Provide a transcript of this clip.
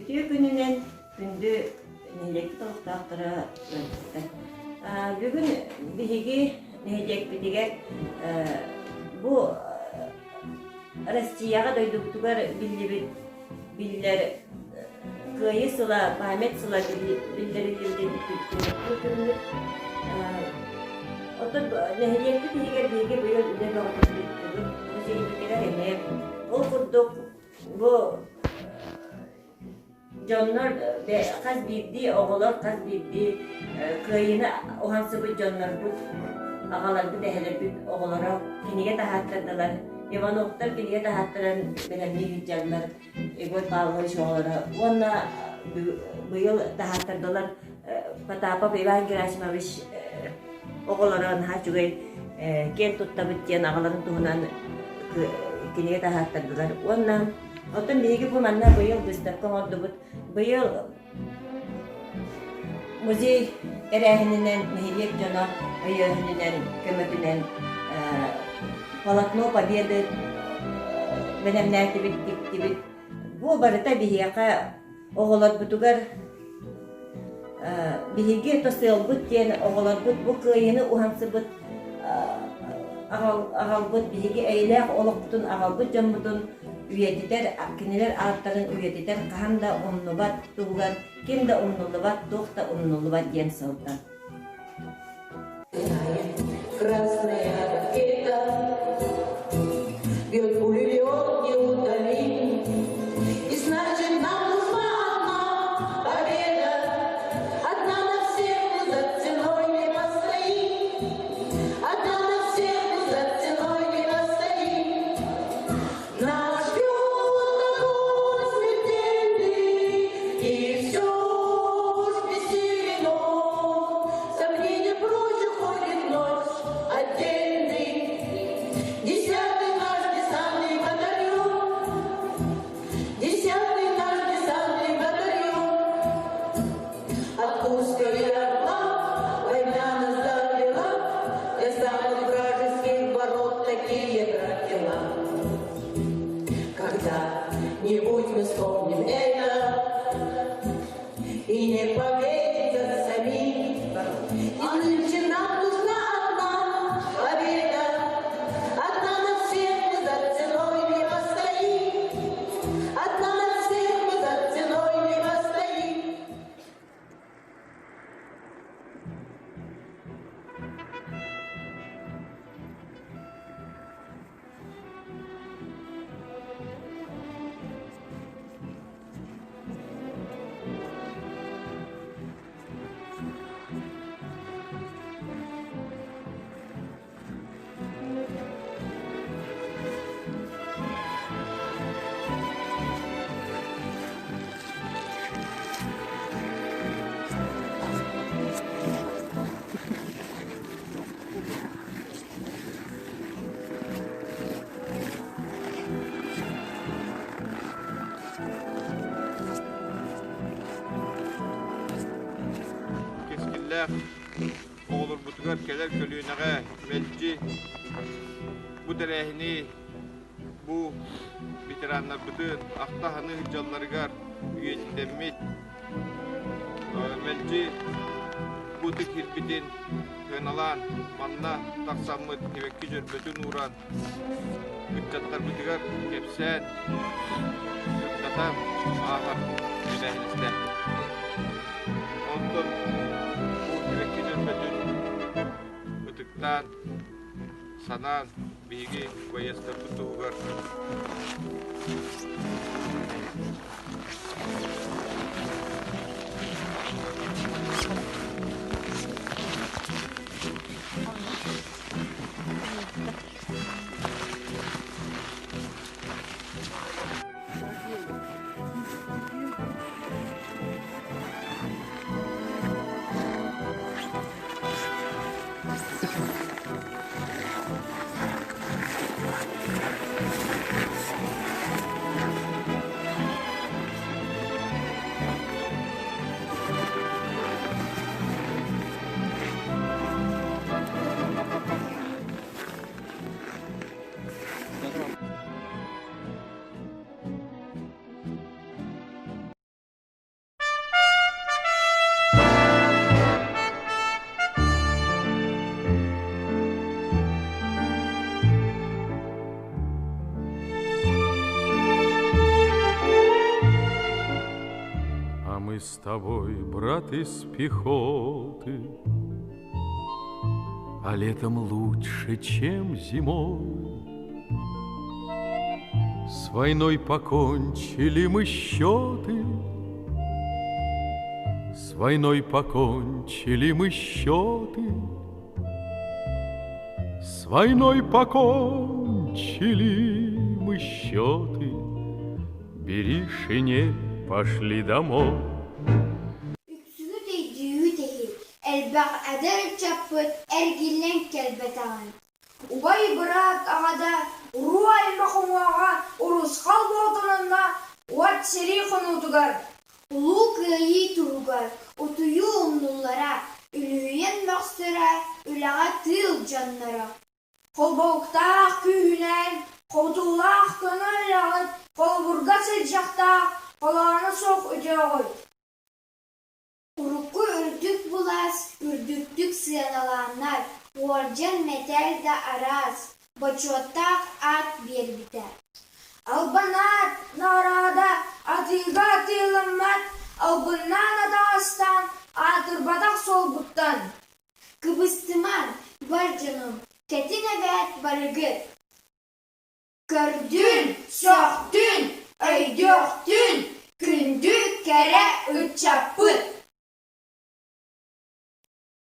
Үтүө күнүнэн күндү нэһилиэкпит олохтоохторо ыалдьыттар. Бүгүн биһиги нэһилиэкпитигэр бу Россияҕа дойдубутугар биллибит биллэр Кыайыы сыла, память сыла биллэриллибитин түмүктүүр күммүт. Оттон нэһилиэкпит иһигэр биһиги быйыл үлэ бөҕөтүн ыыттыбыт. Музейбытыгар эмиэ. Ол курдук бу дьоннор хас биирдии оҕолор хас биирдии кыайыыны уһансыбыт дьоннорбут аҕаларбыт эһэлэрбит оҕолоро кинигэ таһааттардылар Ивановтар кинигэ таһааттаран бэлэмнии сылдьаллар Егор Павлович оҕолоро уонна быйыл таһааттардылар Потапов Иван Герасимович оҕолоро наһаа үчүгэй киэн туттабыт диэн аҕаларын туһунан кинигэ таһааттардылар уонна Оттон биһиги бу манна быйыл выставка оҥордубут. Быйыл музей тэрээһининэн, нэһилиэк дьоно өйөөһүнүнэн, көмөтүнэн полотно Победы бэлэмнээтибит, тиктибит. Бу барыта биһиэхэ оҕолорбутугар Биһиги тосуолбут диэн оҕолорбут бу кыайыыны уһансыбыт аҕалбыт биһиги эйэлээх олохпутун аҕалбыт дьоммутун үйэтитэр, кинилэр ааттарын үйэтитэр хаһан да умнубат туһугар ким да умнуллубат, туох да умнуллубат диэн сылтан. Красная ракета бьет пулемет неутолим. И значит, нам нужна одна победа, Одна на всех мы за ценой не постоим. Одна на всех мы за ценой не постоим. Нас ждет огонь смертельный, и все ж бессилен он. Сомнения прочь уходит ночь отдельный. Десятый наш десантный батальон, Десятый наш десантный батальон. От Курска и Орла война нас довела До самых вражеских ворот такие брать Когда-нибудь мы вспомним это И не поверится самим. И нынче нам нужна одна победа, Одна на всех мы за ценой не постоим, Одна на всех мы за ценой не постоим. Кэскиллээх оҕолорбутугар кэлэр көлүөнэҕэ мэлдьи бу тэрээһини бу ветераннарбытын ахта-саныы сылдьалларыгар үйэтитэммит мэлдьи бу ытык сирбитин сыаналаан манна тахсаммыт сибэкки дьөрбөтүн ууран ыччаттарбытыгар кэпсээн сырдатан ааһар эбээһинэстээхпит. Онтон бу сибэкки дьөрбөтүн ытыктаан, санаан биһиги байыастарбыт туһугар тобой, брат, из пехоты, А летом лучше, чем зимой. С войной покончили мы счеты, С войной покончили мы счеты, С войной покончили мы счеты. Бери шинель, пошли домой. Үксүгүт өйдүүгүт иһин, элбэх эдэр ыччаппыт эргиллэн кэлбэтэҕин. Убай-быраат аҕата уруу аймах уҥуоҕа урусхал буолталанна уот сэрии хонуутугар Улуу Кыайыы туһугар утуйуу умнуллара, үлүһүйэн мөхсөрө, үлэҕэ тыыл дьонноро. Холбоуктаах күүһүнэн, хотуулаах көнө үлэҕит холобурга сылдьахтаах холооно суох үтүөҕүт. Урукку үрдүк былаас үрдүктүк сыаналааннар, уордьан, мэтээл да араас, бочуоттаах аат биэрбитэ. Албан аат наҕараада атыыга атыыламмат, албыннаан атаҕастаан аатырбатах суолгуттан. Кыбыстымаҥ, бар дьонум, кэтин эбээт барыгыт! Көрдүн, сөхтүн, өйдүөхтүн, күндү кэрэ ыччаппыт!